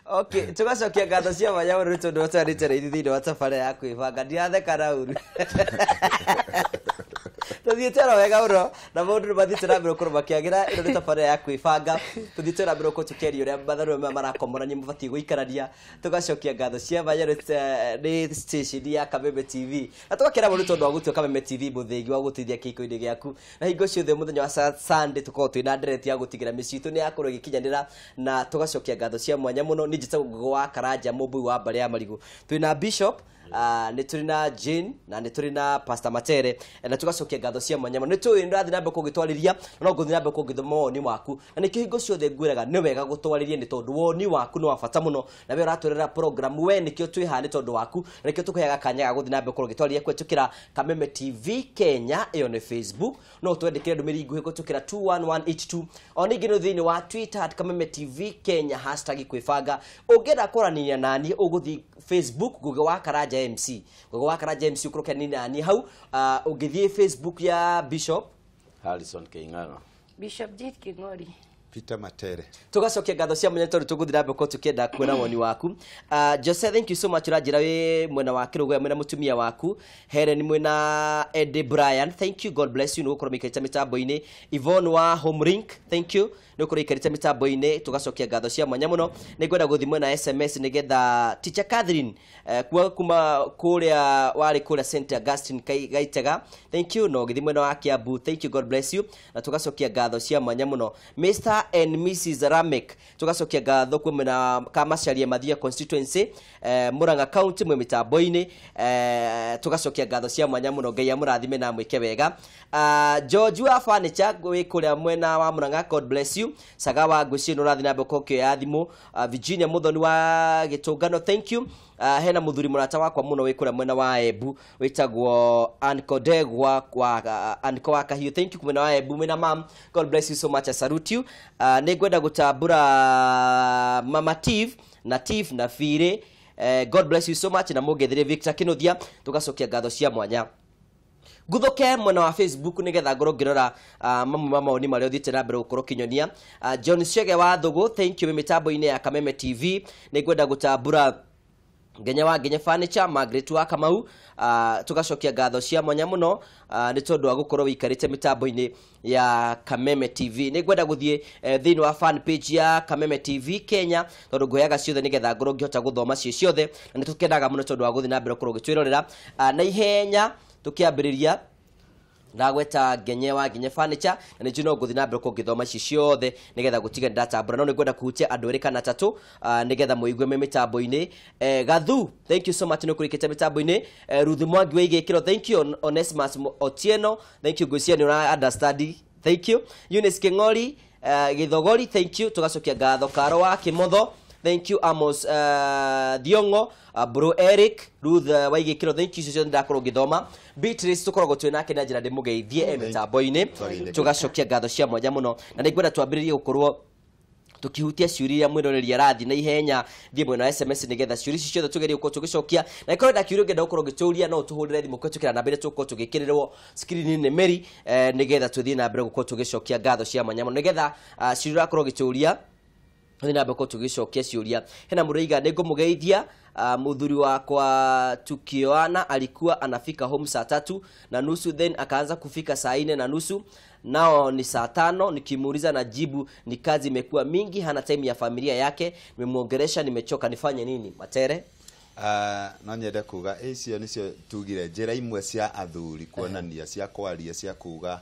Okay, tugacokia ngatho cia mwanya mũno nĩ tondũ ũtwarĩte na ithuĩ thĩinĩ wa tabarĩra ya kwĩbanga. Ndiratheka na ũru. Tuthiĩte oro wega mũno na maũndũ nĩ mathiĩte na mbere gũkorwo makĩagĩra. Ĩno nĩ tabarĩra ya kwĩbanga. Tuthiĩte na mbere gũkorwo tũkĩaria ũrĩa matharũ maya marakomorania mabatiĩ gũikarania. Tugacokia ngatho cia mwanya nĩ station ya Kameme TV na tũgakena mũno tondũ wa gũtua Kameme TV mũthĩgi wa gũteithia kĩhiko-inĩ gĩaku. Na hingo ciothe mũthenya wa Sunday tũkoragwo twĩna ndereti ya gũtigĩra mĩciĩ itũ nĩ yakorwo ĩgĩkinyanĩra, na tũgacokia ngatho cia mwanya mũno. Niĩ njĩtagwo Ngũgĩ wa Karanja, mũmbui wa mbarĩ ya Marigũ. Twĩna Bishop, nĩ tũrĩ na Jane, na nĩ tũrĩ na Pastor Matere, na tũgacokia ngatho cia mwanya mũno. Nĩ tũĩ nĩ ũrathiĩ na mbere kũgĩtwarĩria, na no ngũthiĩ na mbere kũgĩthoma woni waku, na nĩkĩo hingo ciothe ngwĩraga nĩ wega gũtwarĩria, nĩ tondũ woni waku nĩ wa bata mũno, na we ũratwĩrĩra program we nĩkĩo twĩ haha nĩ tondũ waku, na nĩkĩo tũkũheaga kanya ga gũthiĩ na mbere gũkorwo ũgĩtwarĩria kũhetũkĩra Kameme TV Kenya, ĩyo nĩ Facebook. No twendekere ndũmĩrĩri nguhĩ kũhetũkĩra 21182. O ningĩ nĩ thĩinĩ wa Twitter at Kameme TV Kenya, hashtag kwĩbanga. Ũngĩenda kwaranĩria naniĩ ũgũthiĩ Facebook Ngũgĩ wa Karanja MC, Ngũgĩ wa Karanja MC, ũkorwo ũkĩaranĩria naniĩ hau. Ũngĩthiĩ Facebook ya Bishop Harrison King'ang'a, Bishop Jane King'ori, Peter Matere. Tugacokia ngatho cia mwanya tondũ tũgũthiĩ na mbere gũkorwo tũkĩenda kuona woni waku. Jose, thank you so much. Ũranjĩra wĩ mwena wa Kĩrũgũya, mwena mũtumia waku Helen, mwena Eddie Brian, thank you, God bless you nĩ gũkorwo mĩikarĩte mĩtambo-inĩ. Yvonne wa Homelink, thank you nĩ gũkorwo ikarĩte mĩtambo-inĩ. Tũgacokia ngatho cia mwanya mũno. Nĩ ngwenda gũthiĩ mwena SMS nĩgetha Teacher Catherine, kuma kũrĩa warĩ kũrĩa St Augustine Gaitega, thank you. No gĩthiĩ mwena wa Kiambu, thank you, God bless you, na tũgacokia ngatho cia mwanya mũno. Mr and Mrs Ramek, tũgacokia ngatho kwĩ mwena Kamacharia Mathia constituency, Murang'a County, mwĩ mĩtambo-inĩ. Tũgacokia ngatho cia mwanya mũno. Ngai amũrathime na amwĩke wega. George wa furniture wĩ kũrĩa mwena wa Murang'a, God bless you. Sagawa ngwĩciria nĩ ũrathiĩ na mbere gũkorwo ũkĩoya thimũ. Virginia Muthoni wa Gĩtũngano, thank you. Hena mũthuri mũrata wakwa mũno wĩ kũrĩa mwena wa Embu wĩtagwo Anko Ndegwa wa Anko wa Kahiũ, thank you, mwena wa Embu mwena mam, God bless you so much, I salute you. Nĩ ngwenda gũtambũra Mama Tiv na Tiv na Bire, God bless you so much, na mũngethire Victor Kinuthia. Tũgacokia ngatho cia mwanya. Nguthuke mwena wa Facebook nigetha ngorwo ngĩrora mamwe ma mawoni marĩa ũthiĩte na mbere gũkorwo ũkĩnyonia. John Chege wa Thũgũ, thank you, wĩ mĩtambo-inĩ ya Kameme TV. Nĩ ngwenda gũtambũra Ngenya wa Ngenya Furniture, Margaret wa Kamau, tugacokia ngatho cia mwanya mũno nĩ tondũ wa gũkorwo wĩikarĩte mĩtambo-inĩ ya Kameme TV. Nĩ ngwenda gũthiĩ thĩinĩ wa fan page ya Kameme TV Kenya tondũ ngũheaga ciothe nĩgetha ngorwo ngĩhota gũthoma ciĩ ciothe, na nĩ tũkenaga mũno tondũ wa gũthiĩ na mbere gũkorwo ũgĩtwĩrorera. Na ihenya tũkĩambĩrĩria ndagweta Ngenye wa Ngenye Furniture, na nĩ njũĩ no ngũthiĩ na mbere gũkorwo ngĩthoma ici ciothe nĩgetha gũtige ndatambũra, no nĩ ngwenda kũhutia andũ erĩ kana atatũ nĩgetha mũigue me mĩtambo-inĩ. Gathu, thank you so much nĩ ũkũrĩkĩte mĩtambo-inĩ. Ruth Mwangi wa Igĩkĩro, thank you. Onesmus Otieno, thank you. Ngwĩciria nĩ ũra understand, thank you. Eunice King'ori, Gĩthogori, thank you. Tũgacokia ngatho. Karo wa Kĩmotho, thank you. Amos Thiongo, Bro Eric, Ruth Waigĩkĩro, thank you. Icio ciothe ndakorwo ngĩthoma. Beatrice tũkoragwo twĩ nake na njĩra ndĩmũgeithie e mĩtambo-inĩ. Tũgacokia ngatho cia mwanya mũno, na nĩ ngwenda twambĩrĩrie gũkorwo tukihutia ciũria iria mwĩroreri arathiĩ na ihenya. Thiĩ mwena wa SMS nĩgetha ciũria ici ciothe tũgerie gũkorwo tũgĩcokia, na ikorwo na kĩũria ũngĩenda gũkorwo ũgĩtũria, no ũtũhũrĩre thimũ kũhetũkĩra namba ĩrĩa tũgũkorwo tũgĩkĩrĩrwo screen-inĩ Mary, nĩgetha tũthiĩ na mbere gũkorwo tũgĩcokia ngatho cia mwanya mũno, nĩgetha ciũria ũrakorwo ũgĩtũria tũthiĩ na mbere gũkorwo tũgĩcokia ciũria. Hena mũrũiga nĩ ngũmũgeithia. Muthuri wakwa tukioana alikuwa anafika home saa 3:30, then akaanza kufika saa 4:30, nao ni saa 5. Nikimuuliza na jibu ni kazi imekuwa mingi, hana time ya familia yake. Nimemwongelesha, nimechoka, nifanye nini? Matere. No nyende kuga icio nicio tugire njĩra imwe cia athuri kuonania, cia kwaria, cia kuga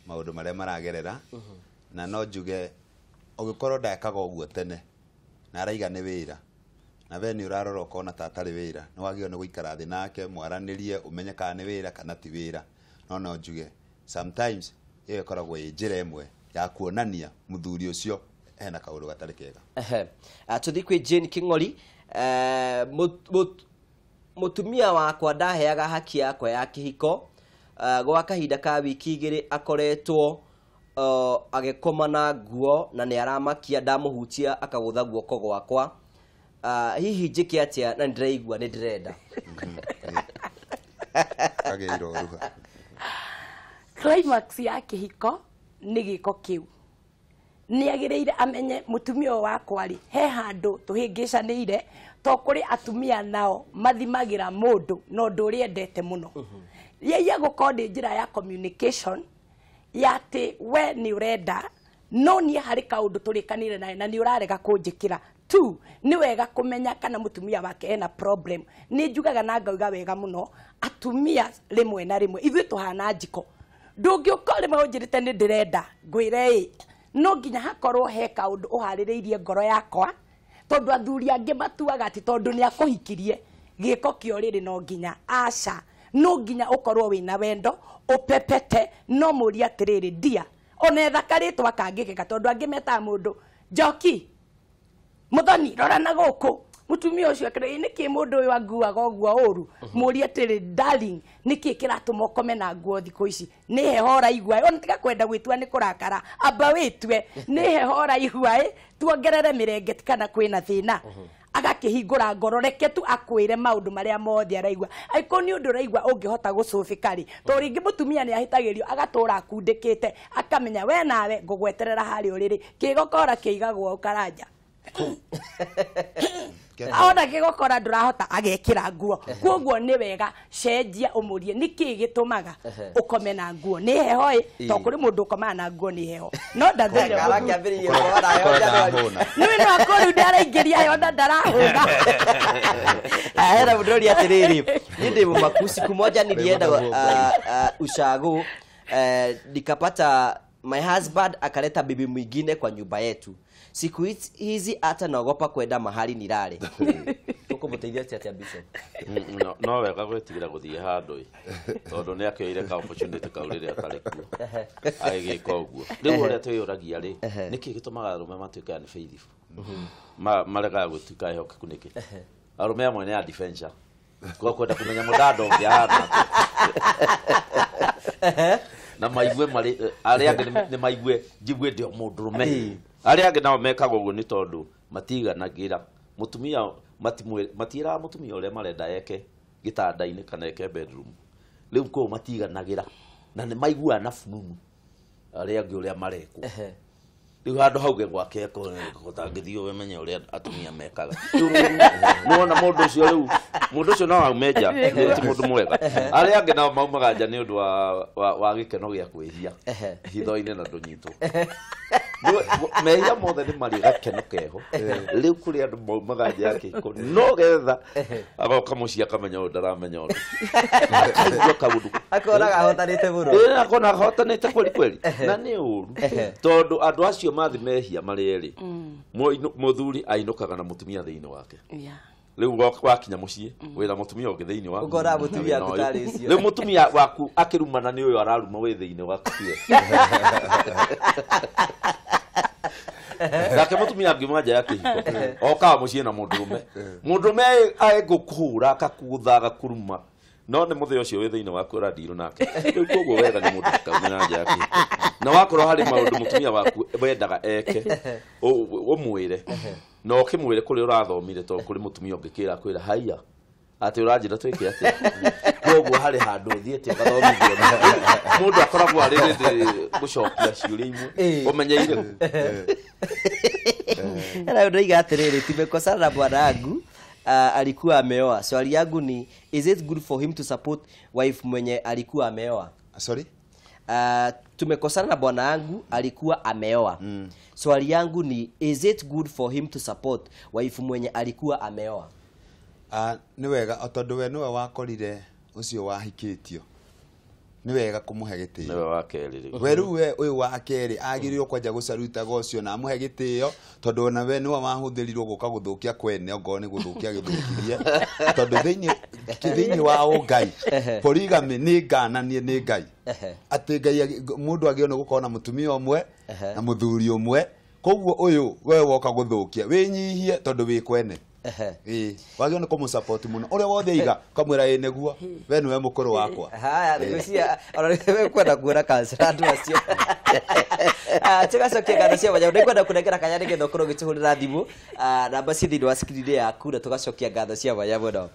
maũndũ marĩa maragerera. Na no njuge ũngĩkorwo ndekaga ũguo tene na araiga nĩ wĩra, na we nĩ ũrarora ũkona ta atarĩ wĩra, nĩ wagĩrĩirwo nĩ gũikara thĩ nake mwaranĩrie ũmenye kana nĩ wĩra kana ti wĩra. No njuge sometimes ĩyo ĩkoragwo ĩ njĩra ĩmwe ya kuonania mũthuri ũcio hena kaũndũ gatarĩ kega. Ehe. Tũthiĩ kwĩ Jane King'ori. Mũtumia wakwa ndaheaga haki yakwa ya kĩhiko. Gwa kahinda ka wiki 2 akoretwo agĩkoma na nguo na nĩ aramakia ndamũhutia akagũtha guoko gwakwa. Hihi njĩke atĩa na nĩndĩraigua nĩ ndĩrenda? Kagĩrĩirwo ruha. Climax ya kĩhiko nĩ gĩko kĩu. Nĩ agĩrĩire amenye mũtumia ũyũ wakwa rĩ, he handũ tũhĩngĩcanĩire, to kũrĩ atumia nao mathimagĩra mũndũ na ũndũ ũrĩa endete mũno. Yeye gũkorwo nĩ njĩra ya communication ya atĩ we nĩ ũrenda no niĩ harĩ kaũndũ tũrĩkanĩire nawe na nĩ ũrarega kũnjĩkĩra. Two, nĩ wega kũmenya kana mũtumia wake ena problem. Nĩ njugaga na ngauga wega mũno, atumia rĩmwe na rĩmwe ithuĩ tũhana njiko. Ndũngĩũka rĩmwe ũnjĩrĩte nĩ ndĩrenda ngwĩre ĩ, no nginya hakorwo he kaũndũ ũharĩrĩirie ngoro yakwa, tondũ athuri angĩ matuaga atĩ tondũ nĩ akũhikirie gĩko kĩa ũrĩrĩ no nginya aca, no nginya ũkorwo wĩna wendo ũpepete. No mũrie atĩrĩrĩ, ndia ona etha karĩtwa kangĩkĩka, tondũ angĩ metaga mũndũ njoki, mũthoni rora na gũkũ, mũtumia ũcio akĩrĩ nĩkĩ mũndũ ũyũ anguaga ũguo ũru. Mũrie atĩrĩ, darling, nĩkĩ kĩratũma ũkome na nguo thikũ ici? Nĩ heho ũraigua? Ona tiga kwenda gwĩtua nĩ kũrakara, amba wĩtue nĩ heho ũraigua ĩ, tuongerere mĩrengeti kana kwĩna thĩna. Agakĩhingũra ngoro, reke tu akwĩre maũndũ marĩa mothe araigua. Angĩkorwo nĩ ũndũ ũraigua ũngĩhota gũcũbĩka rĩ, tondũ rĩngĩ mũtumia nĩ ahĩtagĩrio agatũra akundĩkĩte, akamenya we nawe ngũgweterera harĩa ũrĩrĩ, kĩgokora kĩigagwo ũkaranja. Ona kĩgokora ndũrahota agekĩra nguo. Koguo nĩ wega cenjia ũmũrie nĩkĩ gĩtũmaga ũkome na nguo, nĩ heho ĩ, tondũ kũrĩ mũndũ ũkomaga na nguo nĩ heho. No ndathũire Arakĩambĩrĩria gũkoma na heho January. Nĩ no akorwo ndaraingĩria heho na ndarahũna. Hena mũndũ ũria atĩrĩrĩ, niĩ ndĩ mũmaku, siku moja nilienda ushago, nikapata my husband akaleta bibi mwingine kwa nyumba yetu. Siku hizi hata naogopa kwenda mahali nilale. Tũkũmũteithia atĩa Bishop? No wega gwĩtigĩra gũthiĩ handũ ĩ, tondũ nĩ akĩoire ka opportunity kau rĩrĩa atarĩ kuo agĩgĩka ũguo. Rĩu ũrĩa twĩyũragia rĩ, nĩkĩ gĩtũmaga arũme matuĩke nĩ faithful, maregaga gũtuĩka ehokeku nĩkĩ? Arũme amwe nĩ adventure, kwa kwenda kũmenya mũndando ũngĩ ahana atĩa, na maigue marĩ arĩa angĩ nĩ maigue njigue ndĩ o mũndũrũme. Arĩa angĩ nao mekaga ũguo nĩ tondũ matiganagĩra mũtumia, matiĩraga mũtumia ũrĩa marenda eke gĩtanda-inĩ kana eke bedroom. Rĩu koguo matiganagĩra na nĩ maiguaga na fununu arĩa angĩ ũrĩa marekwo. Rĩu handũ hauge gwake gũtangĩthiĩ ũmenye ũrĩa atumia mekaga. Rĩu nĩwona mũndũ ũcio, rĩu mũndũ ũcio no aume nja, ti mũndũ mwega. Arĩa angĩ nao maumaga nja nĩ ũndũ wa gĩkeno gĩa kwĩhia hitho-inĩ na ndũnyitwo. Mehia mothe nĩ marĩ gakeno keho. Rĩu kũrĩ andũ maumaga nja ya kĩhiko no getha agoka mũciĩ akamenya ũyũ ndaramenya ũndũ, akaigua kaũndũ akonaga ahotanĩte mũno. Ĩĩ, akona ahotanĩte kweli kweli, na nĩ ũru tondũ andũ acio mathi mehia marĩ erĩ, mũthuri ainũkaga na mũtumia thĩinĩ wake. Rĩu wakinya mũciĩ wĩna mũtumia ũngĩ thĩinĩ waku, ũkona mũtumia waku tarĩ ũcio. Rĩu mũtumia waku akĩrumana nĩ ũyũ araruma wĩ thĩinĩ waku tiwe. Nake mũtumia angiuma nja ya kĩhiko okaga mũciĩ na mũndũrũme, mũndũrũme agũkũhũra akakũgũtha agakuruma, no nĩ mũthĩ ũcio wĩ thĩinĩ waku ũrandirwo nake. Rĩu koguo wega nĩ mũndũ ndakaume na nja ya kĩhiko, na wakorwo harĩ maũndũ mũtumia waku wendaga eke ũmwĩre, na ũkĩmwĩre kũrĩa ũrathomire, tondũ kũrĩ mũtumia ũngĩkĩra kwĩra haiya atĩ ũranjĩra twĩke atĩa. Koguo harĩ handũ ũthiĩte ũgathomithio, mũndũ akoragwo arĩ rĩndĩ gũcokia ciũria imwe ũmenyeire. Hena ũndũ atĩrĩrĩ, tumekosana na bwana wangu, alikuwa ameoa. Swali yangu ni, is it good for him to support wife mwenye alikuwa ameoa? Sorry? Tumekosana na bwana wangu alikuwa ameoa. Swali yangu ni, is it good for him to support wife mwenye alikuwa ameoa? Nĩ wega o tondũ we nĩwe wakorire ũcio wahikĩtio, nĩ wega kũmũhe gĩtĩo. Nĩwe wa kerĩ rĩu. We rĩu we ũyũ wa kerĩ agĩrĩirwo kwanja gũcarutaga ũcio na amũhe gĩtĩo, tondũ ona we nĩwe wahũthĩrirwo gũka gũthũkia kwene, ongorwo nĩ gũthũkia gĩthũkirie. Tondũ thĩinĩ wa ũngai polygamy nĩ ngananie nĩ Ngai, atĩ Ngai mũndũ agĩrĩirwo nĩ gũkorwo na mũtumia ũmwe na mũthuri ũmwe. Koguo ũyũ we woka gũthũkia wĩnyihie tondũ wĩ kwene. Ĩĩ, wagĩrĩirwo nĩ kũmũ-support mũno ũrĩa wothe aiga ũkamwĩra ĩĩ nĩguo, we nĩwe mũkũrũ wakwa. Haya, ngwĩciria ona nĩ kwenda kuona kansela andũ acio. Tũgacokia ngatho cia mwanya. Nĩngwenda kũnengera kanya nĩgetha ũkorwo ũgĩtũhũrĩra thimũ, namba ciĩ thĩinĩ wa screen yaku, na tũgacokia ngatho cia mwanya mũno.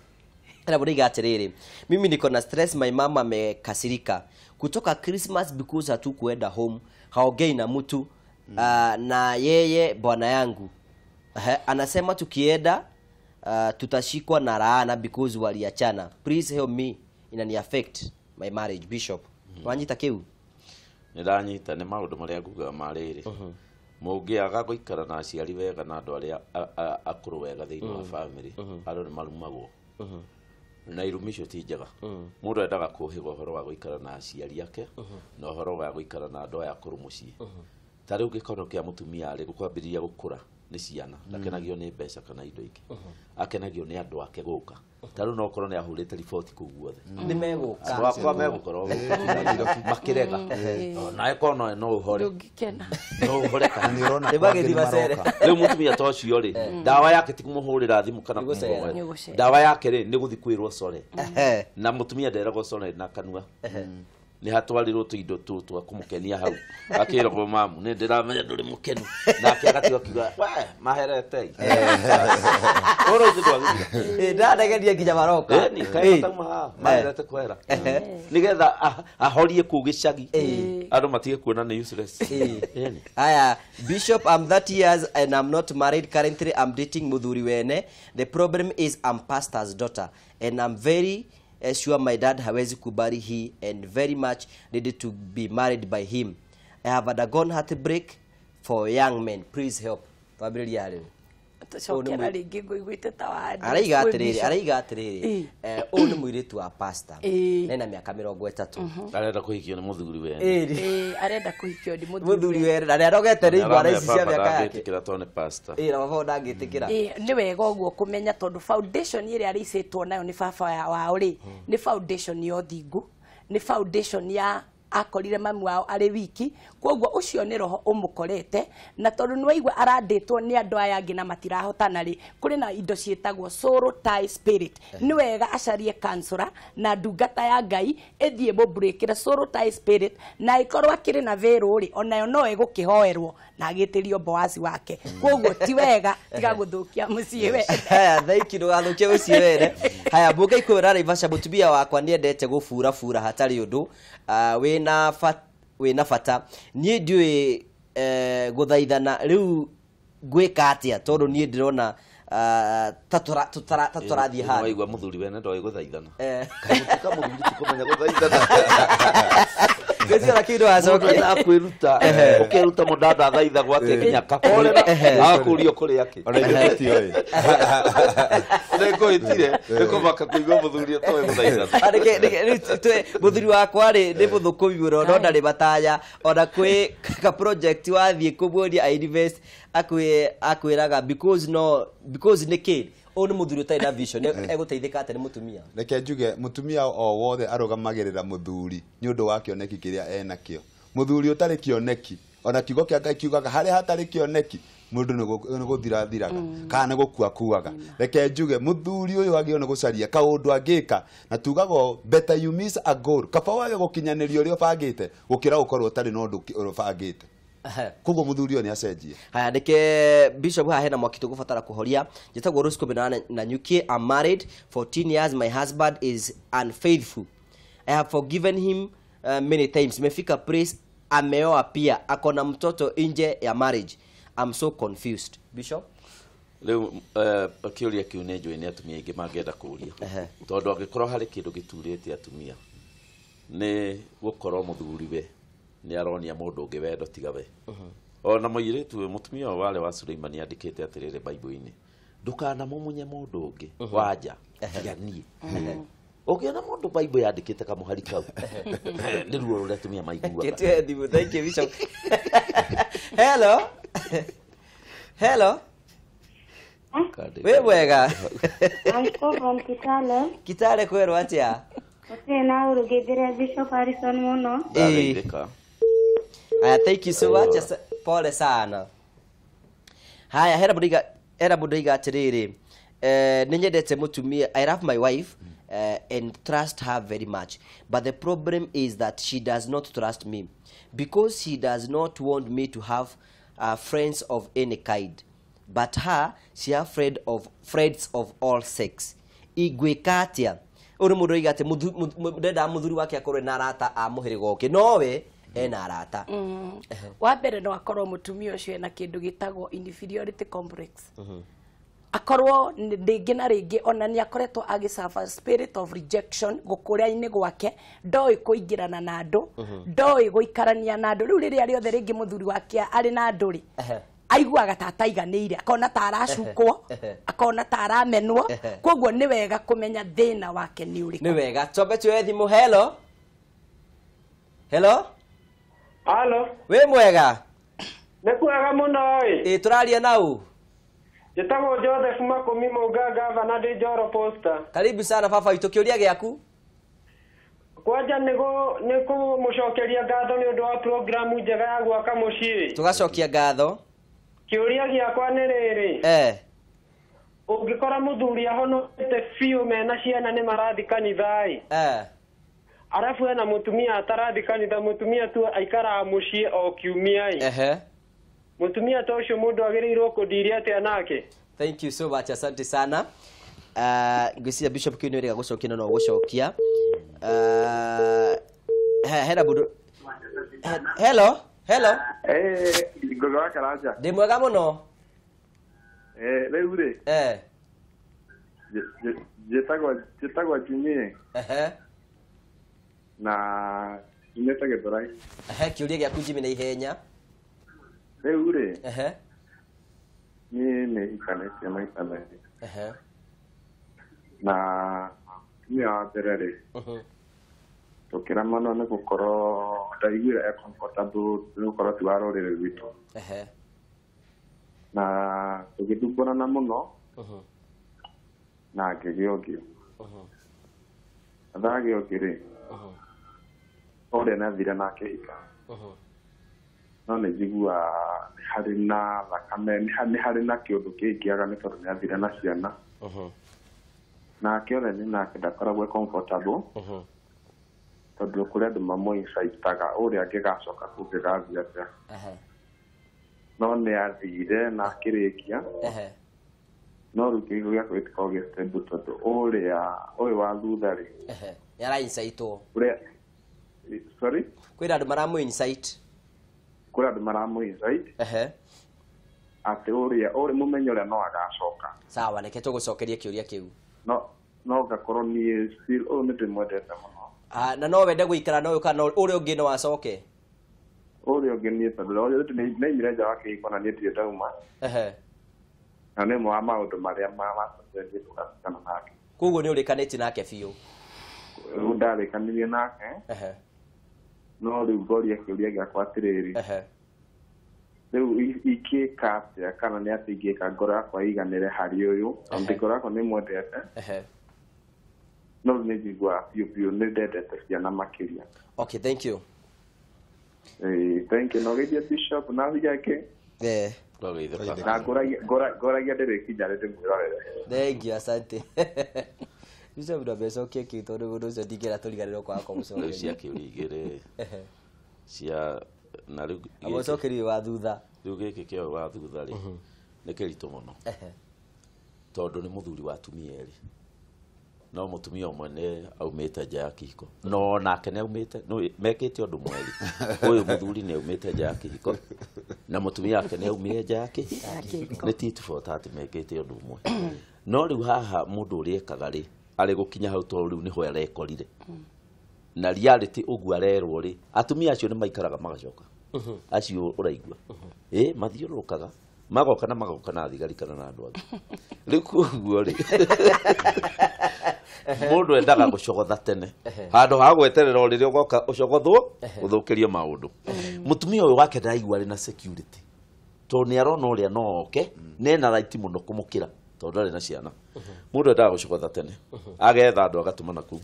Na mũndũ atĩrĩrĩ, mimi niko na stress, my mama amekasirika kutoka Christmas because hatukuenda home, haongei na mtu. Na yeye bwana yangu anasema tukienda tutashikwa na laana because waliachana. Please help me, inani affect my marriage. Bishop, wanyita kiu? Nĩndanyita nĩ maũndũ marĩa ngugaga ma rĩrĩ mũngĩaga gũikara na aciari wega na andũ arĩa akũrũ wega thĩinĩ wa family, andũ nĩ marumagwo na irumi icio ti njega. Mũndũ endaga kũhĩga ũhoro wa gũikara na aciari ake na ũhoro wa gũikara na andũ aya akũrũ mũciĩ. Ta rĩu gĩkono kĩa mũtumia rĩ gũkwambĩrĩria gũkũra nĩ ciana, ndakenagio nĩ mbeca kana indo ingĩ, akenagio nĩ andũ ake gũka. Ta rĩu no ũkorwo nĩ ahũrĩte riboti kũu guothe, nĩ megũka, andũ akwa megũkorwo makĩrega, nawe korwo no ũhore, ndũngĩkena, no ũhore kana nĩ ũrona Nĩ kwangĩ magĩthiĩ nĩ macere. maroka. Rĩu mũtumia ta ũcio rĩ, ndawa yake ti kũmũhũrĩra thimũ kana Nĩ gũcera. kũmũhoera. Nĩ gũcera. Ndawa yake rĩ nĩ gũthiĩ kwĩrwo core, na mũtumia nderagwo core na kanua, nĩ hatwarirwo tũindo tũ twa kũmũkenia hau, akĩragwo mamu nĩ ndĩramenya ndũrĩ mũkenu, nake agatiga akiuga we maheretei ũrĩa ithuĩ twagĩthira. Ndanegeria nginya maroka. Ĩni kaĩ matauma haha maherete kwera nĩgetha ahorie kũu gĩcagi andũ matige kuona nĩ useless. Ĩni. Aya, Bishop, I'm 30 years and I'm not married. Currently, I'm dating Muthuri Wene. The problem is I'm pastor's daughter and I'm very sure my dad hawezi kubali he and very much needed to be married by him. I have undergone heartbreak for young men. Please help. Twambĩrĩria rĩu. Tũcokera rĩngĩ ngũiguĩte ta wa Araiga kwĩ atĩrĩrĩ, Bishop. araiga atĩrĩrĩ, ũyũ nĩ mũirĩtu wa pastor na ena mĩaka 30. Arenda kũhikio nĩ mũthuri wene. Ĩĩ, Arenda kũhikio nĩ mũthuri wene na nĩarogete rĩ igwara ici cia mĩaka yake. Ndangĩtĩkĩra tondũ nĩ pastor. Ĩĩ, na baba ndangĩtĩkĩra. Nĩ wega ũguo kũmenya tondũ foundation ĩrĩa arĩicĩtwo nayo nĩ baba wao rĩ nĩ foundation ya ũthingu, nĩ foundation ya akorire mami wao arĩ wiki, koguo ũcio nĩ roho ũmũkorete, na tondũ nĩ waigua arandĩtwo nĩ andũ aya angĩ na matirahotana rĩ, kũrĩ na indo ciĩtagwo soul tie spirit. Nĩ wega acarie kansũra na ndungata ya Ngai ĩthiĩ mũmburĩkĩre soul tie spirit, na ĩkorwo akĩrĩ na vĩrũ rĩ, onayo no ĩgũkĩhoerwo na agĩtĩrio Boazi wake. Koguo ti wega tiga gũthũkia mũciĩ we. Haya, thank you, ndũgathũkie mũciĩ wene. Haya, mũngai kwĩra Naivasha, mũtumia wakwa nĩendete gũburabura hatarĩ ũndũ. Ah, wĩna bata niĩ ndiũĩ gũthaithana rĩu ngwĩka atĩa tondũ niĩ ndĩrona ta tũrathiĩ handũ. Waigua mũthuri wene ndoĩ gũthaithana. Eh. Kaĩ gũtuĩka mũthuri ti kũmenya gũthaithana? Ngwĩciria kĩu ndũgacokia. Mũndũ akwĩruta ũkeruta mũndũ athaithagwo atĩa nginya akahorera agakũrio kũrĩa kĩ. Ona ithuĩ tũtiũĩ. Nĩngũhĩtire nĩ kũmaka kũigua mũthuri atoĩ gũthaithana. Ah, rĩu mũthuri wakwa rĩ nĩ mũthũkũmi mũno no ndarĩ matanya, ona kwĩ ka project wathiĩ kũmuonia a invest akwĩraga because no because nĩ kĩ ũyũ nĩ mũthuri ũtarĩ na vision, egũteithĩka atĩa nĩ mũtumia? Reke njuge mũtumia o wothe arũgamagĩrĩra mũthuri nĩ ũndũ wa kĩoneki kĩrĩa enakĩo. Mũthuri ũtarĩ kĩoneki, ona kiugo kĩa Ngai kiugaga harĩa hatarĩ kĩoneki mũndũ nĩ gũthirathiraga kana nĩ gũkua kuaga. Reke njuge mũthuri ũyũ agĩrĩirwo nĩ gũcaria kaũndũ angĩka, na tugaga ũũ, better you miss a goal, kaba wage gũkinyanĩria ũrĩa ũbangĩte gũkĩra gũkorwo ũtarĩ na ũndũ ũbangĩte. Koguo mũthuri ũyũ nĩ acenjie. Haya, ndeke Bishop haha hena mwaki tũgũbatara kũhoria. Njĩtagwo Rose Kobena na Nyuki. I'm married 14 years. My husband is unfaithful. I have forgiven him many times. Imefika place ameoa, pia akona mtoto nje ya marriage. I'm so confused. Bishop. Rĩu kĩũria kĩu nĩ njũĩ nĩ atumia aingĩ mangĩenda kũũria, tondũ angĩkorwo harĩ kĩndũ gĩturĩte atumia nĩ gũkorwo mũthuriwe nĩ aronia mũndũ ũngĩ wendo tiga we. Ona mũirĩtu ũyũ mũtumia ũyũ warĩ wa Suleimani andĩkĩte atĩrĩrĩ Bible-inĩ, ndũkanamumunye mũndũ ũngĩ wanja tiga niĩ. Ũngĩona mũndũ Bible yandĩkĩte kamũhari kau, nĩ ruo rũrĩa atumia maiguaga. Kĩtue thimũ. Thank you, Bishop. Hello, hello. Wĩ mwega? Anko from Kitale. Kitale kwerwo atĩa? Gũtirĩ na ũru, ngĩthĩre Bishop Harrison mũno. Ndageithĩka. Aya, thank you so much. Pole sana. Haya, hena mũndũ aiga atĩrĩrĩ, nĩ nyendete mũtumia. I love my wife and trust her very much, but the problem is that she does not trust me because she does not want me to have friends of any kind, but her, she have friend of friends of all sex. Ingwĩka atĩa? Ũyũ nĩ mũndũ oiga atĩ ndendaga mũthuri wake akorwo na arata a mũhĩrĩga ũngĩ nowe Ena arata. Wa mbere no akorwo mutumia ucio ena kindu gitagwo inferiority complex. Akorwo rĩngĩ na rĩngĩ ona nĩ akoretwo agĩsuffer spirit of rejection gũkũrĩa-inĩ gwake, ndoĩ kũingĩrana na andũ, ndoĩ gũikarania na andũ. Rĩu rĩrĩa rĩothe rĩngĩ mũthuri wake arĩ na andũ rĩ, aiguaga ta ataiganĩire, akona ta aracukwo, akona ta aramenwo. Koguo nĩ wega kũmenya thĩna wake nĩ ũrĩkũ. Nĩ wega twambe tuoye thimũ. Hello, hello. Halo. Wĩ mwega? Nĩ kwega mũno ĩ. Ĩ, tũraria nau? Njĩtagwo Joseph Makũmi Mũnga, gavana ndĩ Njoro Posta. Karibu sana baba witũ, kĩũria gĩaku. Kwanja nĩ kũmũcokeria ngatho nĩ ũndũ wa programu njega ya gwaka mũciĩ. Tũgacokia ngatho. Kĩũria gĩakwa nĩ rĩrĩ. Ũngĩkora mũthuri ahonokete biũ mena ciana nĩ marathi kanitha ĩ. Arabu ena mũtumia atarathi kanitha, mũtumia tu aikaraga mũciĩ o kiumia ĩ. Mũtumia ta ũcio mũndũ agĩrĩirwo kũndiria atĩa nake? Thank you so much, asante sana. Ngwĩciria Bishop kĩu nĩ wĩrĩga gũcokia no gũcokia. Hena mũndũ. Hello, hello. Ngũgĩ wa Karanja. Ndĩ mwega mũno. Rĩu rĩ. Njĩtagwo Jimmy. Na nyumĩte Gĩthũrai. Kĩũria gĩaku Jimmy na ihenya. Rĩu rĩ. Niĩ nĩ hikanĩtie maita merĩ. Na mũtumia wa mbere rĩ, tũkĩramana nĩ gũkorwo ndaiguire e comfortable nĩ gũkorwo ti wa rũrĩrĩ rwitũ. Na tũgĩthumbũrana mũno na ngĩgĩa ũngĩ. Na ndagĩa ũngĩ rĩ, ũrĩa nĩathire na akĩhika. No nĩ njiguaga nĩ harĩ na thakame, nĩ harĩ na kĩũndũ kĩngĩaga nĩ tondũ nĩathire na ciana. Nake ũrĩa nĩ nake ndakoragwo e comfortable tondũ kũrĩ andũ mamũincaitaga ũrĩa angĩgacoka kũngĩgathiĩ atĩa. No nĩathire na akĩrĩkia. No rĩu kĩhigo gĩakwa gĩtikoragwo gĩ stable tondũ ũrĩa ũyũ wa thutha rĩ, nĩaraincaitwo. Ũrĩa, sorry? Kwĩna andũ maramũ-incite. Kũrĩ andũ maramũ-incite. Atĩ ũrĩa ũrĩ mũmenye ũrĩa no agacoka. Sawa, reke tũgũcokerie kĩũria kĩu. No ngakorwo niĩ still ũyũ nĩ ndĩmwendete mũno. Na no wende gũikara na ũyũ kana ũrĩa ũngĩ no acoke? Ũrĩa ũngĩ niĩ tondũ ũrĩa nĩaimire nja wa kĩhiko na niĩ ndirĩ ndauma. Na nĩ ũmwe wa maũndũ marĩa matũmire niĩ tũgatigana nake. Koguo nĩ ũrĩkanĩtie nake biũ? Rĩu ndarĩkanirie nake. No rĩu ngoria kĩũria gĩakwa atĩrĩrĩ. Rĩu ingĩka atĩa kana nĩ atĩa ingĩka ngoro yakwa ĩiganĩre harĩ ũyũ? Tondũ ngoro yakwa nĩ ĩmwendete. No rĩu nĩ njiguaga biũ biũ nĩ ndendete ciana makĩria. Okay, thank you. Thank you. No geithie Bishop na Wigake. Na ngoragia ndĩrĩkinya rĩ ndĩmwĩrorere. Thank you, asante. Bishop ndo mbecokie kĩu tondũ mũndũ ũcio ndingĩra tũriganĩrwo kwaga kũmũcokeria. Rĩu cia kĩũria igĩrĩ cia na rĩu amũcokerie wa thutha. Rĩu gĩkĩ kĩa wa thutha rĩ nĩ kĩritũ mũno. Tondũ nĩ mũthuri wa atumia erĩ. No mũtumia ũmwe nĩ aumĩte nja ya kĩhiko. No nake nĩ aumĩte, no mekĩte ũndũ mwerĩ. Ũyũ mũthuri nĩ aumĩte nja ya kĩhiko na mũtumia wake nĩ aumire nja ya kĩhiko. Nĩ tit for tat mekĩte ũndũ ũmwe. No rĩu haha mũndũ ũrĩa ekaga rĩ, arĩ gũkinya hau tondũ rĩu nĩho arekorire. Na reality ũguo arerwo rĩ, atumia acio nĩ maikaraga magacoka. Acio ũraigua. Mathiũrũrũkaga. Magoka na magoka na thigari kana na andũ angĩ. Rĩu koguo rĩ, mũndũ endaga gũcogotha tene. Handũ ha gweterera o rĩrĩa ũgoka ũcogothwo, ũthũkĩrie maũndũ. Mũtumia ũyũ wake ndaraigua arĩ na security. Tondũ nĩ arona ũrĩa no oke, na ena right mũno kũmũkĩra tondũ ndarĩ na ciana. Mũndũ endaga gũcogotha tene. Agetha andũ agatũmana kũu.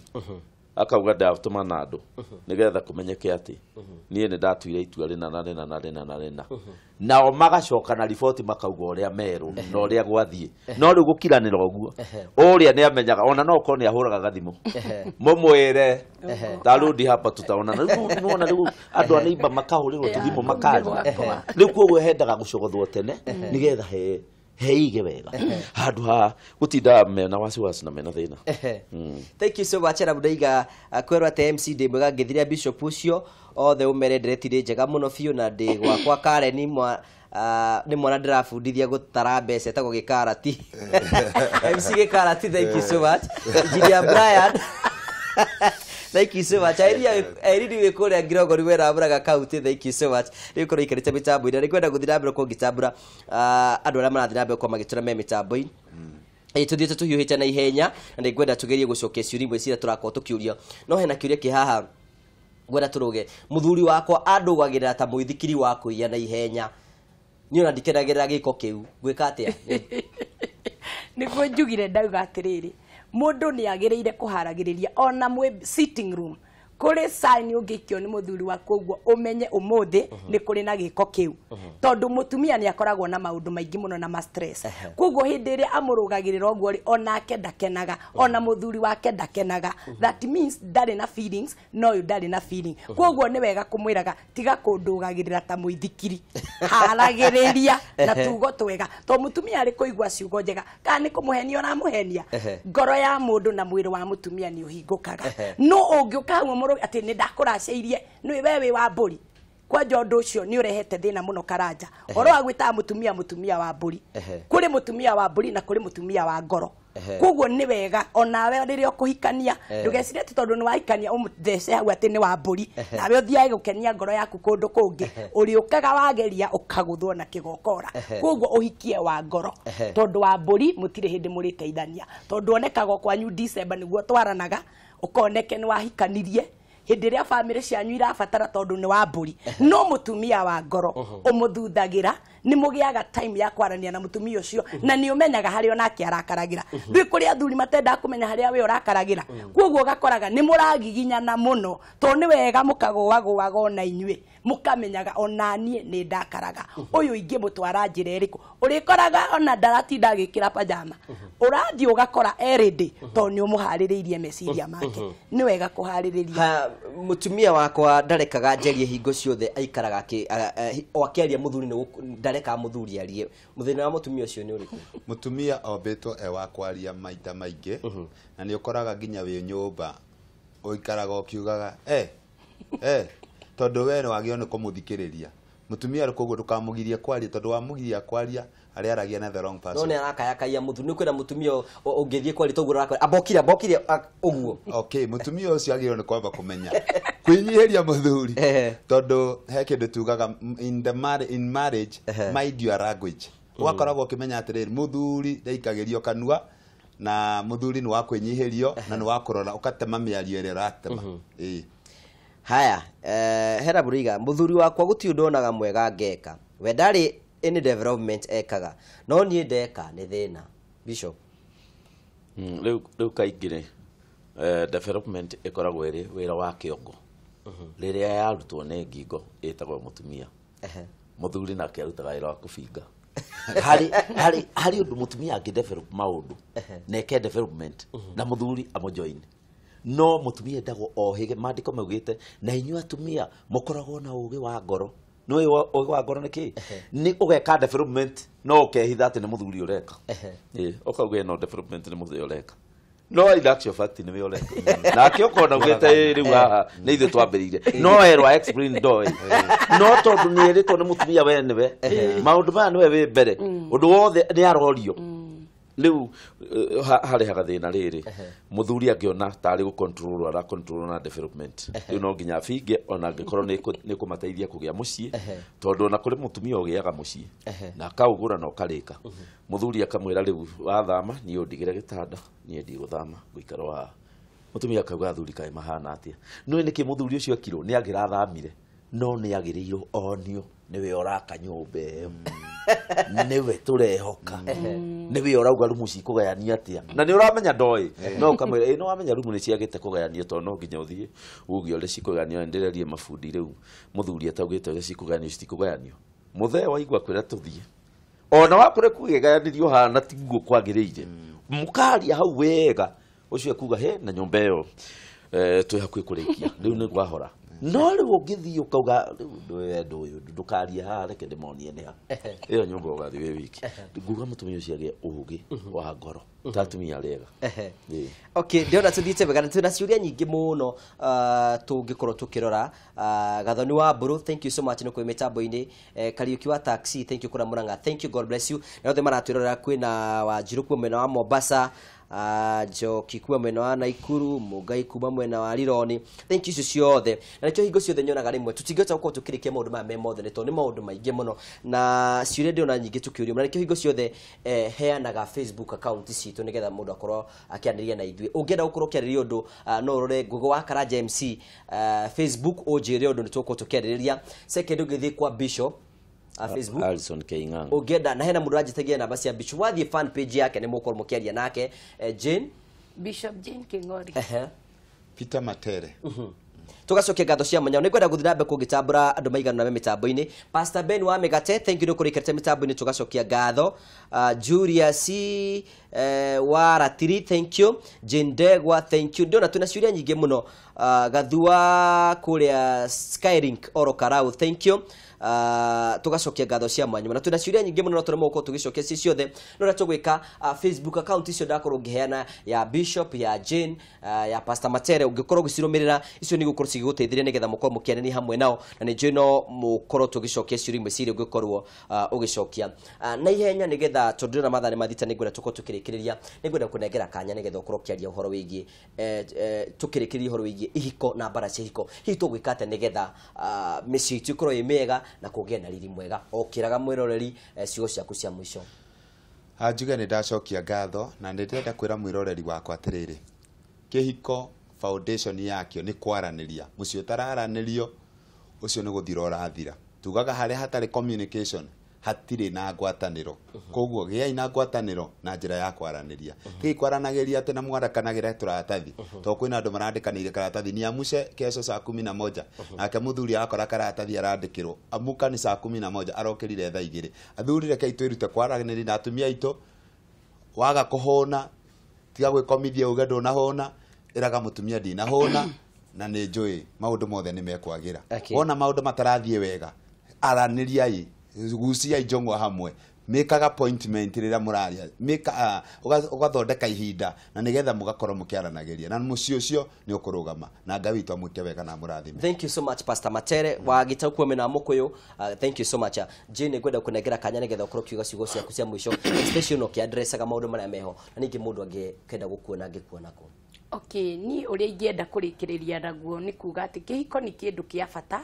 Akauga ndatũmana andũ nĩgetha kũmenyeke atĩ niĩ nĩ ndatuire itua rĩna na rĩna na rĩna na rĩna. Nao magacoka na riboti makauga ũrĩa merwo na ũrĩa gwathiĩ. No rĩu gũkiranĩra ũguo, ũrĩa nĩ amenyaga ona no okorwo nĩ ahũraga gathimũ. Mũmwĩre tarudi hapa tutaonana. Rĩu nĩwona rĩu andũ a neighbor makahũrĩrwo tũthimũ makaria. Rĩu koguo hendaga gũcogothwo tene nĩgetha he Heige wega handũ ha gũtinda mena wasiwasi na mena thĩna. Thank you so much na mũndaiga kwĩrwo atĩ MC ndĩ mwega ngĩthiria Bishop ũcio othe ũmere nderetire njega mũno biũ na ndĩ gwakwa Karen nĩ mwana ndĩrabundithia gũtara mbeca etagwo Gĩkarati. MC Gĩkarati, thank you so much. Engineer Brian, thank you so much. Irene wĩ kũrĩa Ngirogori wera Mũraga County, thank you so much. Rĩu korwo ikarĩte mĩtambo-inĩ, nĩ ngwenda gũthiĩ na mbere kũngĩtambũra andũ arĩa marathiĩ na mbere gũkorwo magĩtũra me mĩtambo-inĩ. Tũthiĩte tũhiũhĩte na ihenya na nĩ ngwenda tũgerie gũcokia ciũria imwe ciria tũrakorwo tũkĩũria. No hena kĩũria kĩ haha ngwenda tũrũge. Mũthuri wakwa andũgagĩrĩra ta mũithikiri wa kũiya na ihenya, niĩ ona ndikenagĩrĩra gĩko kĩu, ngwĩka atĩa? Nĩguo njugire ndauga atĩrĩrĩ, mũndũ nĩ agĩrĩire kũharagĩrĩria ona mwĩ sitting room kũrĩ sign ũngĩikio nĩ mũthuri waku ũguo ũmenye ũmũthĩ nĩ kũrĩ na gĩko kĩu, tondũ mũtumia nĩ akoragwo na maũndũ maingĩ mũno na ma stress. Koguo hĩndĩ ĩrĩa amũrũgagĩrĩra ũguo rĩ, onake ndakenaga, ona mũthuri wake ndakenaga. That means ndarĩ na feelings, no ũyũ ndarĩ na feeling. Koguo nĩ wega kũmwĩraga tiga kũndũgagĩrĩra ta mũithikiri, haragĩrĩria na tugo twega, tondũ mũtumia arĩ kũigua ciugo njega kana nĩ kũmũhenia ũramũhenia, ngoro ya mũndũ na mwĩrĩ wa mũtumia nĩ ũhingũkaga. No ũngĩũka hau atĩ nĩ ndakũracĩirie nĩ we wĩ wa mbũri, kwanja ũndũ ũcio nĩ ũrehete thĩna mũno Karanja. Ũhoro wa gwĩtaga mũtumia mũtumia wa mbũri, kũrĩ mũtumia wa mbũri na kũrĩ mũtumia wa ngoro. Koguo nĩ wega onawe rĩrĩa ũkũhikania ndũgecirie atĩ tondũ nĩ wahikania ũmũthece hau atĩ nĩ wa mbũri, nawe ũthiage gũkenia ngoro yaku kũndũ kũngĩ, ũrĩũkaga wageria ũkagũthwo na kĩgokora. Koguo ũhikie wa ngoro, tondũ wa mbũri mũtirĩ hĩndĩ mũrĩteithania, tondũ onekaga o kwanyu December nĩguo twaranaga, ũkoneke nĩ wahikanirie hĩndĩ ĩrĩa bamĩrĩ cianyu irabatara tondũ nĩ wa mbũri. No mũtumia wa ngoro ũmũthuthagira, nĩ mũgĩaga time ya kwarania na mũtumia ũcio, na nĩ ũmenyaga harĩa onake arakaragĩra. Ndũĩ kũrĩ athuri matendaga kũmenya harĩa we ũrakaragĩra, koguo ũgakoraga nĩ mũragiginyana mũno, tondũ nĩ wega mũkagũagũaga ona inyuĩ mũkamenyaga ona niĩ nĩ ndakaraga, ũyũ ingĩmũtwara njĩra ĩrĩkũ. Ũrĩkoraga ona ndaratinda agĩkĩra pajama, ũrathiĩ ũgakora erĩndĩ tondũ nĩ ũmũharĩrĩirie meciria make. Nĩ wega kũharĩrĩria. Mũtumia wakwa ndarekaga njarie hingo ciothe, aikaraga o akĩaria mũthuri ndarekaga mũthuri arie. Mũthĩna wa mũtumia ũcio nĩ ũrĩkũ? Mũtumia ombĩtwo e wa kwaria maita maingĩ, na nĩ ũkoraga nginya wĩ nyũmba ũikaraga ũkiugaga tondũ we nĩ wagĩrĩirwo nĩ kũmũthikĩrĩria. Mũtumia koguo ndũkamũgirie kwaria, tondũ wamũgiria kwaria arĩa aragia na the wrong person. No nĩ arakayakaia mũthuri, nĩ kwĩna mũtumia ũngĩthiĩ kwaria toguo arakwaria ambokire ambokire ũguo. Okay, mũtumia ũcio agĩrĩirwo nĩ kwamba kũmenya kwĩnyihĩria mũthuri, tondũ he kĩndũ tugaga in marriage, mind your language. Ũgakoragwo ũkĩmenya atĩrĩrĩ, mũthuri ndaikagĩrio kanua, na mũthuri nĩ wa kwĩnyihĩrio na nĩ wa kũrora ũgatema mĩario ĩrĩa ũratema. Haya, hera Buriga, mũthuri wakwa gũtirĩ ũndũ onaga mwega ngeka, we ndarĩ any development ekaga, no niĩ ndeka nĩ thĩna. Bishop. Rĩu kaingĩ rĩ, development ĩkoragwo ĩrĩ wĩra wa kĩongo. Rĩrĩa yarutwo nĩ ngingo ĩtagwo mũtumia, mũthuri nake arutaga wĩra wa kũbinga. Harĩ ũndũ mũtumia angĩ develop maũndũ na eke development na mũthuri amũjoin, no mũtumia endagwo ohĩge. Maandĩko maugĩte na inyuĩ atumia mũkoragwo na ũũgĩ wa ngoro. Nĩ ũũgĩ wa ngoro nĩ kĩ? Nĩ ũgeka development no ũkehitha atĩ nĩ mũthuri ũreka. Ũkauga ĩno development nĩ mũthuri ũreka, no in actual fact nĩ we ũreka. Nake ũkona ugĩte rĩu haha nĩ ithuĩ twambĩrĩire, no erwo explain ndoĩ, no tondũ nĩ erĩtwo nĩ mũtumia we nĩwe maũndũ maya nĩwe wĩ mbere, ũndũ wothe nĩ arorio. Rĩu harĩhaga thĩna rĩrĩ, mũthuri angĩona tarĩ gũ control ara control na development, rĩu no nginya abinge ona angĩkorwo nĩ kũmateithia kũgĩa mũciĩ, tondũ ona kũrĩ mũtumia ũgĩaga mũciĩ na akaũgũra na ũkarĩka, mũthuri akamwĩra rĩu wathama niĩ ũndigĩre gĩtanda, niĩ ndigũthama ngũikara haha. Mũtumia akauga athuri kaĩ mahana atĩa? Nĩũĩ nĩkĩ mũthuri ũcio ekirwo? Nĩ angĩrathamire, no nĩ agĩrĩirwo onio nĩwe ũraka nyũmba ĩyo, nĩwe tũrehoka, nĩwe ũrauga rumu cikũgayanio atĩa, na nĩ ũramenya ndoĩ, no ũkamwĩra ĩ nĩ wamenya rumu nĩ ciagĩte kũgayanio, tondũ no nginya ũthiĩ uge ũrĩa cikũgayanio. Ndĩrerie mabundi rĩu mũthuri ataugĩte ũrĩa cikũgayanio citikũgayanio. Mũthee waigua kwĩra tũthiĩ, ona wakũrĩ kũgĩgayanĩrio hana tiguo kwagĩrĩire, mũkaria hau wega, ũcio ekuga he na nyũmba ĩyo twĩ hakuhĩ kũrĩkia, rĩu nĩ gwahora. No rĩu ũngĩthiĩ ũkauga rĩu ndũ ũyũ ndũkarie haha reke ndĩmonie nĩ ha ĩyo nyũmba ũgathiĩ wĩ wiki. Nguga mũtumia ũcio agĩe ũgĩ wa ngoro ta atumia arĩa ega. Okay, ndĩrona tũthiĩte wega na twĩna ciũria nyingĩ mũno tũngĩkorwo tũkĩrora. Gathoni wa Mbũrũ, thank you so much nĩ kwĩ mĩtambo-inĩ. Kariũki wa taxi, thank you kũrĩa Mũrang'a, thank you, God bless you. Na othe maratwĩrorera kwĩna Wanjirũ kuma mwena wa Mombasa, Njoki kuma mwena wa Naikuru, Mũngai kuma mwena wa Rironi, thank you icio ciothe. Na nĩkĩo hingo ciothe nyonaga rĩmwe tũtingĩhota gũkorwo tũkĩrĩkia maũndũ maya me mothe nĩ tondũ nĩ maũndũ maingĩ mũno na ciũria ndĩrona nyingĩ tũkĩũrio. Na nĩkĩo hingo ciothe heanaga Facebook account citũ nĩgetha mũndũ akorwo akĩarĩria na ithuĩ. Ũngĩenda gũkorwo ũkĩarĩria ũndũ no ũrore Google wa Karanja MC Facebook ũnjĩre ũndũ nĩ tũgũkorwo tũkĩarĩrĩria. Second, ũngĩthiĩ kwa Bishop Facebook Alison K Ng'ang'a, ũngĩenda na hena mũndũ ũranjĩtagia namba cia Bishop, wathiĩ fan page yake nĩ mũgũkorwo mũkĩaria nake. Jane Bishop Jane King'ori, Peter Matere. Tugacokia ngatho cia mwanya. Nĩ ngwenda gũthiĩ na mbere kũngĩtambũra andũ maigana me mĩtambo-inĩ. Pastor Ben wa Mĩgate, thank you nĩ kũrĩkĩrĩte mĩtambo-inĩ, tũgacokia ngatho. Julius wa Ratiri, thank you. Jane Ndegwa, thank you. Ndĩrona twĩna ciũria nyingĩ mũno. Gathua kũrĩa Skylink Oro Karau, thank you. Tugacokia ngatho cia mwanya na twĩna ciũria nyingĩ mũno no tũremwo gũkorwo tũgĩcokia ci ciothe. No ũrĩa tũgwĩka, Facebook account icio ndakorwo ngĩheana ya Bishop, ya Jane, ya Pastor Matere, ũngĩkorwo ũgĩcirũmĩrĩra icio nĩ igũkorwo cigĩgũteithĩrĩria nĩgetha mũkorwo mũkĩaranĩria hamwe nao, na nĩ njũĩ no mũkorwo tũgĩcokia ciũria imwe ciria ũngĩkorwo ũgĩcokia na ihenya nĩgetha tondũ ndĩrona mathaa nĩ mathita. Nĩngwenda tũkorwo tũkĩrĩkĩrĩria, nĩngwenda kũnengera kanya nĩgetha ũkorwo ũkĩaria ũhoro wĩgiĩ tũkĩrĩkĩrĩria ũhoro wĩgiĩ ihiko na mbara cia ihiko. Hihi tũgwĩka atĩa nĩgetha mĩciĩ itũ ĩkorwo ĩ mĩega na kũgĩe na riri mwega? Okĩraga mwĩroreri ciugo ciaku cia mũico. Njuge nĩ ndacokia ngatho na nĩ ndĩrenda kwĩra mwĩroreri wakwa atĩrĩrĩ, kĩhiko foundation yakĩo nĩ kwaranĩria. Mũciĩ ũtararanĩrio ũcio nĩ gũthira ũrathira. Tugaga harĩa hatarĩ communication hatirĩ na ngwatanĩro. Koguo gĩai na ngwatanĩro na njĩra ya kwaranĩria. Tigai kwaranagĩria atĩ na mwarakanagĩra tũratathi, tondũ kwĩna andũ marandĩkanĩire karatathi ni amushe kesho saa 11, nake mũthuri akora karatathi arandĩkĩrwo amuka ni saa 11, arokĩrire thaa 2. Athuri rekei twĩrute kwaranĩria na atumia aitũ. Waga kũhũna tiga gwĩkomithia uge ndũnahũna, ĩraga mũtumia ndinahũna na nĩ njũĩ maũndũ mothe nĩ mekwagĩra. Wona maũndũ matarathiĩ wega, aranĩriai, guciai njong'wa hamwe, mĩkaga appointment rĩrĩa mũraria, mĩka ũgathondeka ihinda na nĩgetha mũgakorwo mũkĩaranagĩria na mũciĩ ũcio nĩ ũkũrũgama, na Ngai witũ amwĩke wega na amũrathime. Thank you so much Pastor Matere wa Gĩtau kuo mwena wa Mũkũyũ. Thank you so much. Jane, ngwenda kũnengera kanya nĩgetha ũkorwo ũkiuga ciugo ciaku cia mũico, especially no kĩadressaga maũndũ marĩa meho, na ningĩ mũndũ angĩkenda gũkuona angĩkuona kũ? Okay, niĩ ũrĩa ingĩenda kũrĩkĩrĩria naguo nĩ kuga atĩ kĩhiko nĩ kĩndũ kĩa bata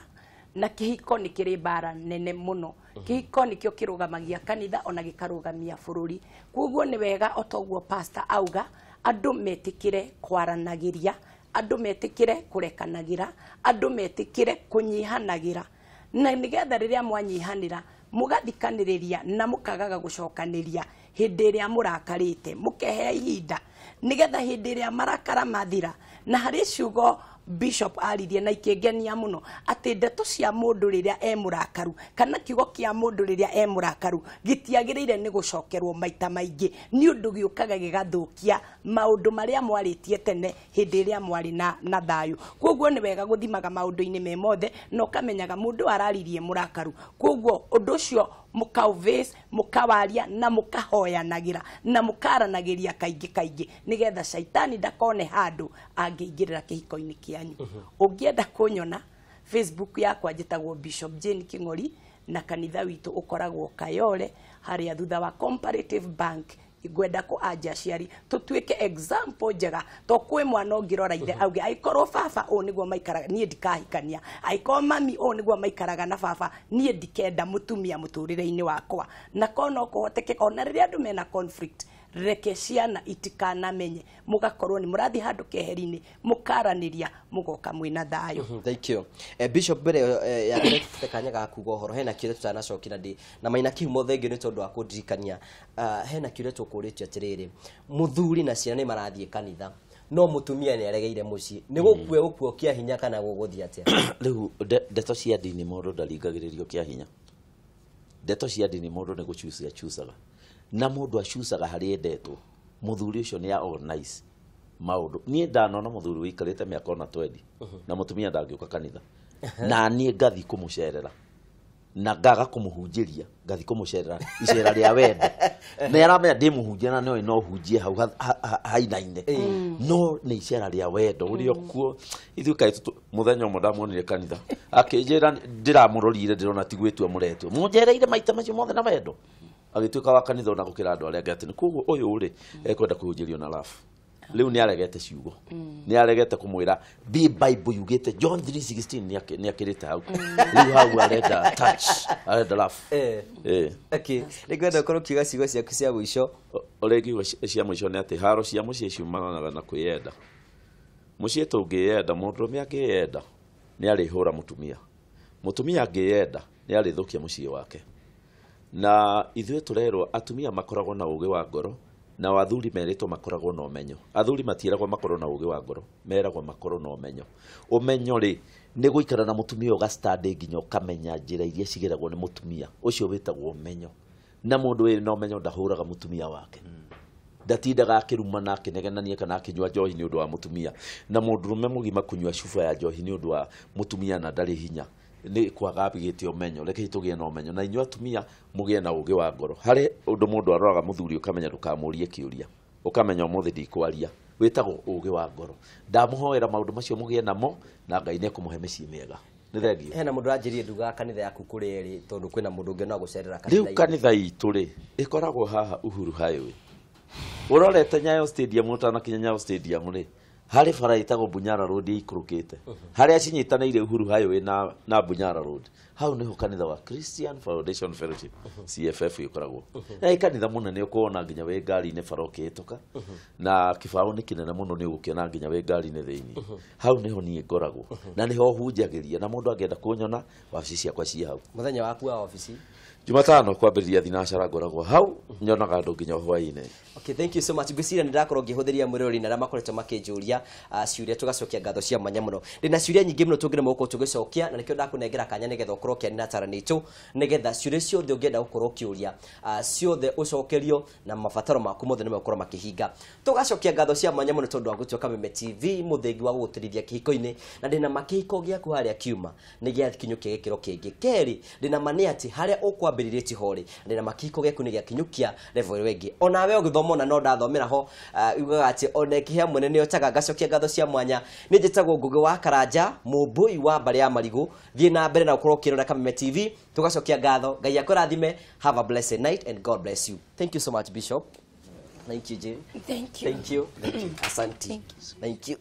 na kĩhiko nĩ kĩrĩ mbara nene mũno. Kĩhiko nĩkĩo kĩrũgamagia kanitha ona gĩkarũgamia bũrũri. Koguo nĩ wega o toguo pastor auga, andũ metĩkĩre kwaranagĩria, andũ metĩkĩre kũrekanagĩra, andũ metĩkĩre kũnyihanagĩra, na nĩgetha rĩrĩa mwanyihanĩra mũgathikanĩrĩria na mũkagaga gũcokanĩria hĩndĩ ĩrĩa mũrakarĩte, mũkehe ihinda nĩgetha hĩndĩ ĩrĩa marakara mathira. Na harĩ ciugo Bishop aririe na ikĩngenia mũno atĩ ndeto cia mũndũ rĩrĩa e mũrakaru kana kiugo kĩa mũndũ rĩrĩa e mũrakaru gĩtiagĩrĩire nĩ gũcokerwo maita maingĩ, nĩ ũndũ gĩũkaga gĩgathũkia maũndũ marĩa mwarĩtie tene hĩndĩ ĩrĩa mwarĩ na thayũ. Koguo nĩ wega gũthimaga maũndũ-inĩ me mothe na ũkamenyaga mũndũ araririe mũrakaru. Koguo ũndũ ũcio mũkaũvĩce, mũkawaria na mũkahoyanagĩra na mũkaranagĩria kaingĩ kaingĩ nĩgetha caitani ndakone handũ angĩingĩrĩra kĩhiko-inĩ kĩanyu. Ũngĩenda kũnyona Facebook yakwa njĩtagwo Bishop Jane King'ori, na kanitha witũ ũkoragwo Kayole harĩa thutha wa Comparative Bank. Ngwenda kũ anja aciari tũtuĩke example njega, to kwĩ mwana ũngĩrora ithe auge aikorwo baba ũũ nĩguo maikaraga niĩ ndikahikania, aikorwo mami ũũ nĩguo maikaraga na baba niĩ ndikenda mũtumia mũtũrĩre-inĩ wakwa. Na korwo no kũhoteke ona rĩrĩa andũ mena conflict, reke ciana itikanamenye, mũgakorwo nĩ mũrathiĩ handũ keheri-inĩ mũkaranĩria mũgoka mwĩna thayũ. Thank you. Bishop, mbere ya kũrete kanya ga kuga ũhoro, hena kĩũria tũtanacokera ndĩ na Maina Kĩhumo, thengiũ nĩ tondũ wa kũndirikania. Hena kĩũria tũkũrĩtio atĩrĩrĩ, mũthuri na ciana nĩ marathiĩ kanitha no mũtumia nĩ aregeire mũciĩ, nĩ gũkue gũkuo kĩa hinya kana gũgũthiĩ atĩa? Rĩu ndeto cia ndini mũndũ ndaringagĩrĩrio kĩa hinya. Ndeto cia ndini mũndũ nĩ gũcucia acucaga, na mũndũ acucaga harĩa endetwo. Mũthuri ũcio nĩ a organize maũndũ. Niĩ ndanona mũthuri wĩikarĩte mĩaka ona 20 na mũtumia ndangĩũka kanitha, Na niĩ ngathi kũmũcerera. Na ngaga kũmũhunjĩria, ngathi kũmũcerera icera rĩa wendo. Nĩ aramenya ndĩ mũhunjia na nĩoĩ no hunjie hau hainaine. No nĩ icera rĩa wendo ũrĩa kuo ithuĩ kaĩ mũthenya ũmwe ndamuonire kanitha akĩnjĩra ndĩramũrorire ndĩrona ti gwĩtua mũretwo mũnjereire maita macio mothe na wendo agĩtuĩka wa kanitha ona gũkĩra andũ arĩa angĩ atĩ koguo ũyũ rĩ ekwenda kũhunjĩrio na love. Rĩu nĩ aregete ciugo nĩ aregete kũmwĩra bi Bible yugĩte John 3:16 nĩ akĩrĩte hau rĩu hau arenda touch arenda love. Okay, nĩngwenda ũkorwo ũkiuga ciugo ciaku cia mũico. Ũrĩa ingiuga cia mũico nĩ atĩ haro cia mũciĩ ciumanaga na kwĩyenda. Mũciĩ tũngĩyenda, mũndũrũme angĩyenda nĩ arĩhũra mũtumia, mũtumia angĩyenda nĩ arĩthũkia mũciĩ wake. Na ithuĩ tũrerwo atumia makoragwo na ũũgĩ wa ngoro na athuri merĩtwo makoragwo na ũmenyo. Athuri matiĩragwo makorwo na ũũgĩ wa ngoro, meragwo makorwo na ũmenyo. Ũmenyo rĩ nĩ gũikara na mũtumia ũgastandĩ nginya ũkamenya njĩra iria cigeragwo nĩ mũtumia, ũcio wĩtagwo ũmenyo. Na mũndũ wĩ na ũmenyo ndahũraga mũtumia wake, ndatindaga akĩrumana akĩnegenania kana akĩnyua njohi nĩ ũndũ wa mũtumia. Na mũndũrũme mũgima kũnyua cuba ya njohi nĩ ũndũ wa mũtumia na ndarĩ hinya nĩ kwaga gĩte ũmenyo. Rekei tũgĩe na ũmenyo na inyuĩ atumia mũgĩe na ũũgĩ wa ngoro. Harĩ ũndũ mũndũ aroraga mũthuri ũkamenya ndũkamũrie kĩũria, ũkamenya ũmũthĩ ndikwaria, wĩtagwo ũũgĩ wa ngoro. Ndamũhoera maũndũ macio mũgĩe namo na Ngai nĩekũmũhe mĩciĩ mĩega. Nĩ thengiũ. Hena mũndũ ũranjĩrire ndugaga kanitha yaku kũrĩa ĩrĩ tondũ kwĩna mũndũ ũngĩ no agũcerera kanitha. Rĩu kanitha itũ rĩ ĩkoragwo haha Uhuru Highway, ũrorete Nyayo Stadium, ũtanakinya Nyayo Stadium rĩ harĩ bara ĩtagwo Bunyara Road ĩikũrũkĩte harĩa cinyitanĩire Uhuru Highway na Bunyara Road, hau nĩho kanitha wa Christian Foundation Fellowship CFF ĩkoragwo. Na ĩ kanitha mũnene ũkuona nginya wĩ ngari-inĩ bara ũkĩhĩtũka, na kĩbaũ nĩ kĩnene mũno nĩ ũgũkĩona nginya wĩ ngari-inĩ thĩinĩ. Hau nĩho niĩ ngoragwo na nĩho hunjagĩria, na mũndũ angĩenda kũnyona wabici ciakwa ciĩ hau. Mũthenya waku wa wabici? Jumatano kwambĩrĩria thinacara ngoragwo hau, nyonaga andũ nginya hwaĩ-inĩ. Okay, thank you so much. Ngwĩciria nĩ ndakorwo ngĩhũthĩria mwĩrori na arĩa makoretwo makĩnjũria ciũria tũgacokia ngatho cia mwanya mũno. Ndĩna ciũria nyingĩ mũno tũngĩremwo gũkorwo tũgĩcokia na nĩkĩo ndakũnengera kanya nĩgetha ũkorwo ũkĩaria na ataarani aitũ nĩgetha ciũria ciothe ũngĩenda gũkorwo ũkĩũria ciothe ũcokerio na mabataro maku mothe nĩmegũkorwo makĩhinga. Tũgacokia ngatho cia mwanya mũno tondũ wa gũtua Kameme TV mũthingi wa gũgũtĩrithia kĩhiko-inĩ, na ndĩna ma kĩhiko gĩaku harĩa kiuma nĩ gĩakinyũkia gĩkĩro kĩngĩ. Kerĩ, ndĩna ma nĩ atĩ harĩa ũkwambĩrĩria tiho rĩ, ndĩna ma kĩhiko gĩaku nĩ gĩakinyũkia level ĩyo ĩngĩ. Onawe ũgĩthoma ona no ndathomera ho ugaga atĩ ona ĩkĩhĩa mwene nĩ otaga. Ngacokia ngatho cia mwanya. Nĩ njĩtagwo Ngũgĩ wa Karanja, mũmbũi wa mbarĩ ya Marigũ. Thiĩ na mbere na ũkorwo ũkĩrora Kameme TV. Tũgacokia ngatho. Ngai akũrathime. Have a blessed night and God bless you. Thank you so much, Bishop. Thank you, Jane. Thank you. Thank you. Thank you. Asante. Thank you.